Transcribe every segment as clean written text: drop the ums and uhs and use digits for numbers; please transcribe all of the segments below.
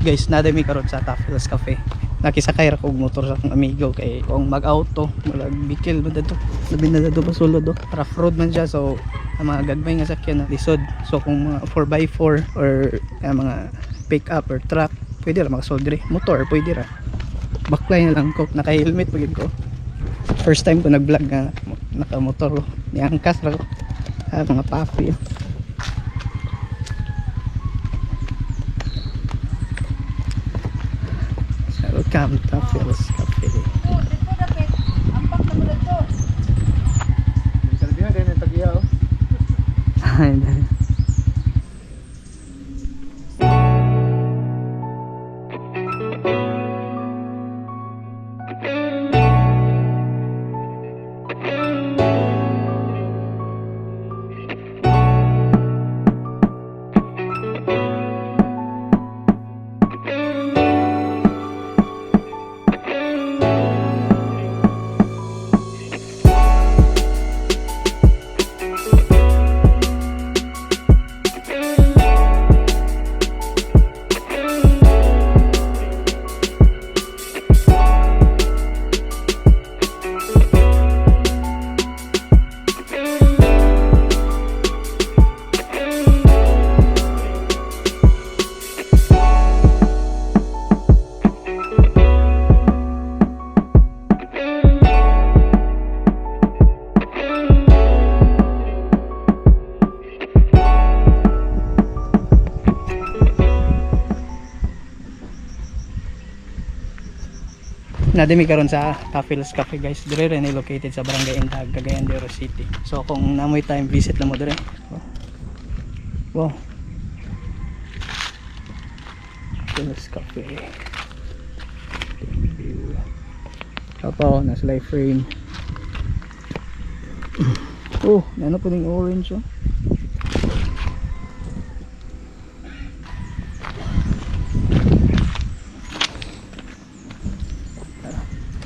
Guys, naa mi karon sa Tafils Cafe. Nakisakay ra kog motor sa akong amigo kay kung mag-auto, murag bikil man didto. Labi na didto pasulod oh. Rough road man siya, so ang mga gagmay nga sakyan na lisod. So kung mga 4x4 or ang mga pick up or truck, pwede ra makasulod diri. Motor pwede ra. Baklay na lang ko, naka-helmet pa gyud ko. First time ko nag-vlog nga naka-motor. Niangkas ra ko. Ah, mga papi. Welcome to Tafils Cafe. Dito dapat. Ampak na mo dito. Kalbihan kayo ng tagiya oh. Naa mi karon sa Tafils Cafe, guys. Dire rin ay located sa Barangay Indag, Cagayan de Oro City. So kung naa moy time, visit lang mo dire. Wow. Tafils Cafe. Thank you. Apo, nasa live frame. Oh, ano po ning orange oh.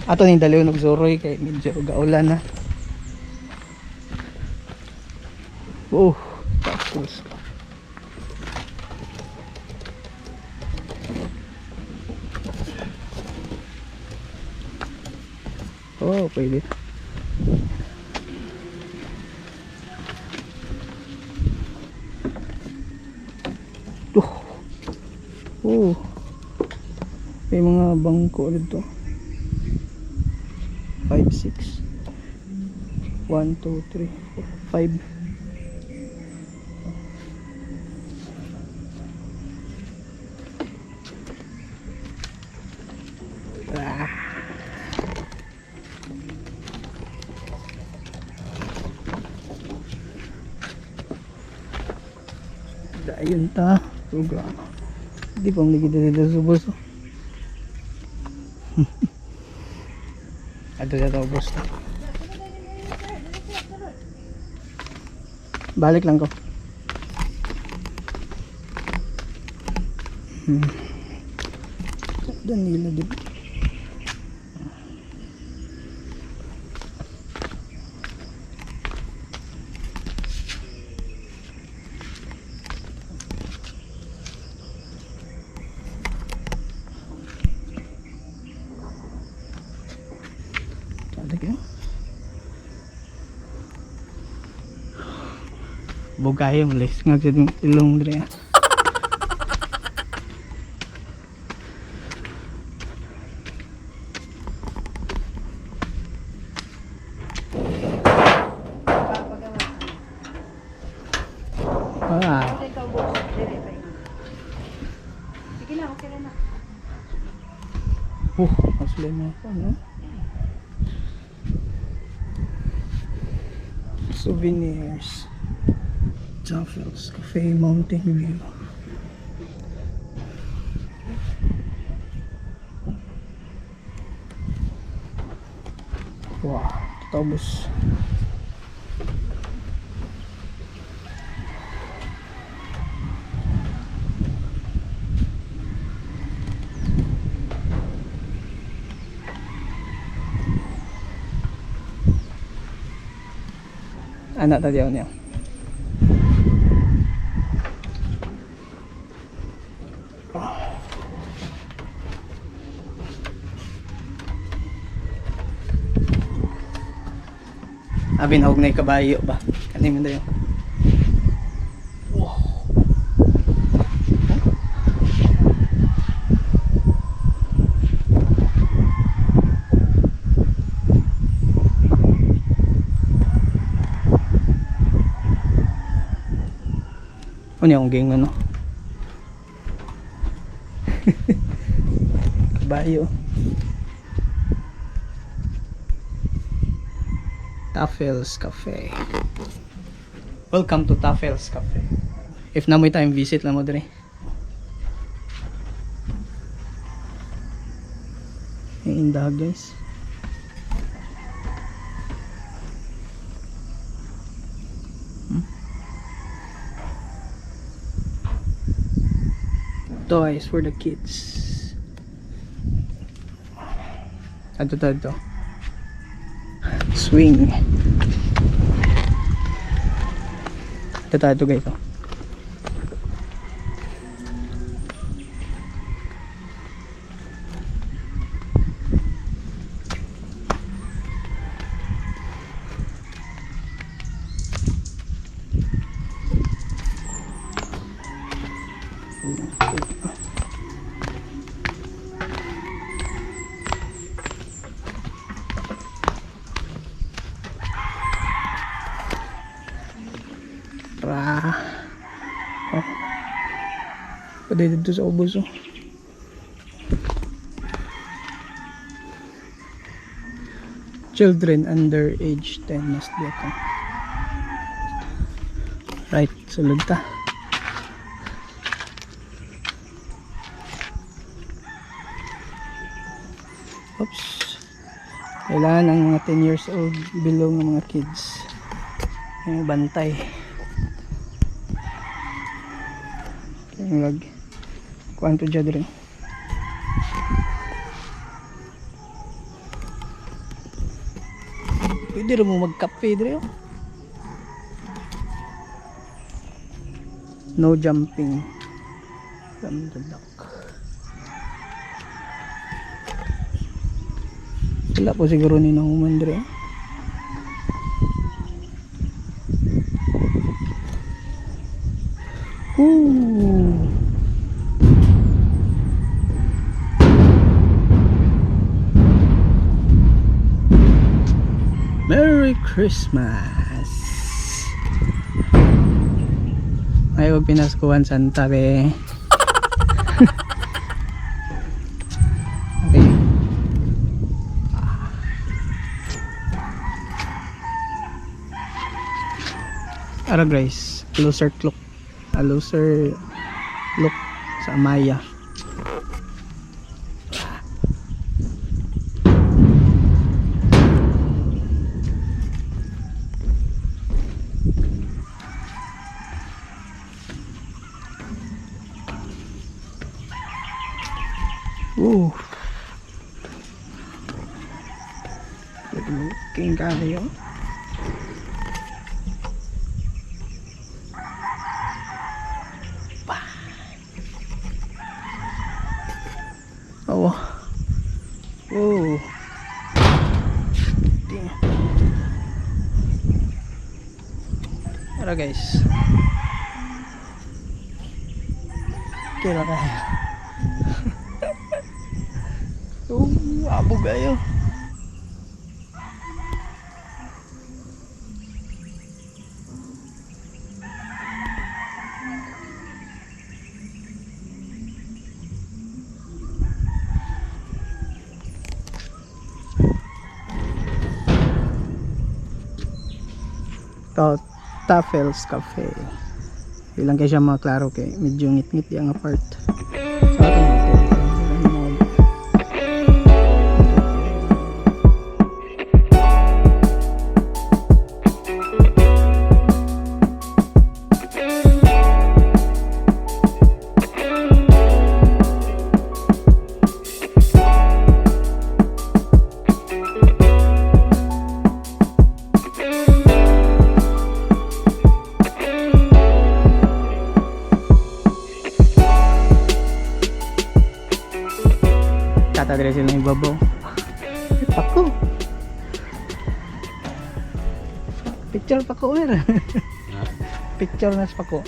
Ato ning daliw nagsuroy kay medyo gaulan na. Oh, tapos. Oh, pwede. Oh. Oh. May mga bangko dito. 5, 6, 1, 2, 3, 4, 5. Ah. Dayon ta. Suga. Di pa mo kita dito sa ubos. Oh. Ato sa ubos ta. Balik lang ko. Danilo di ba? Ada kayo? Bugay mo les nga sa ilong dire. Ah. Papagawa. Ah, Okay, ikaw, boss. Dire, pahinga. Sige na, okay na. Mas mo ako, no? Souvenirs. Tafils Cafe, Mountain View. Wow, tapos. Anak tadi niya. Abi na og nay kabayo ba. Kani man dayo. Wow. Huh? Ano yung gang ano? Kabayo. Taffels Cafe. Welcome to Taffels Cafe. If na mo time, visit lang mo dire. Yung indahag, guys. Toys for the kids. Ato to, ato. Swing. Ito tayo ito, guys. Oh. Ra. Oh. Pwede dito sa ubos, oh. Children under age 10 must be ako. Right, sulod ta. Oops. Kailangan ang mga 10 years old below ng mga kids. Yung bantay. Yung lag. Kuan to dyan rin. Pwede rin mo magkape dre, oh. No jumping from the dock. Wala po siguro ni nahuman dre, oh. Ooh. Merry Christmas! Ay, huwag pinaskuhan Santa, be. Okay. Ara guys, closer look. A closer look sa Amaya. Ooh. Good looking kayo. Pa. Oo. Oh. Damn. Tara, guys. Kira kayo. Oh, abog kayo. To, Taffels Cafe. Bilang kay siya mga klaro kay medyo ngit-ngit yang apart. Sa atong hotel, mall. Tata dire sila ibabaw. Ay, pako. Picture pa ko, er. Picture nas pa ko.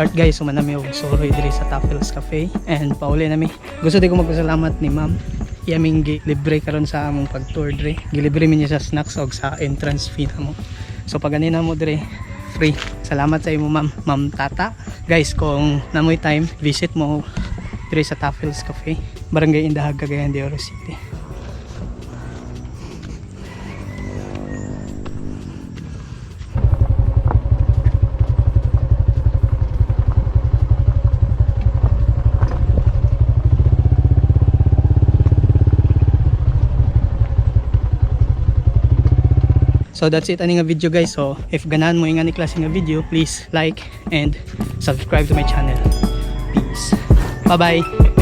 Alright guys, human nami og suroy diri sa Taffels Cafe and pauli nami. Gusto di ko magpasalamat ni ma'am. Yaming gi libre karon sa among pag-tour diri. Gilibre mi niya sa snacks og sa entrance fee namo. So pag ganina mo diri, free. Salamat sa imo, ma'am, Ma'am Tata. Guys, kung namoy time, visit mo diri sa Taffels Cafe, Barangay Indahag, Cagayan de Oro City. So that's it ani nga video, guys. So if ganahan mo ingani klase nga video, please like and subscribe to my channel. Peace. Bye bye.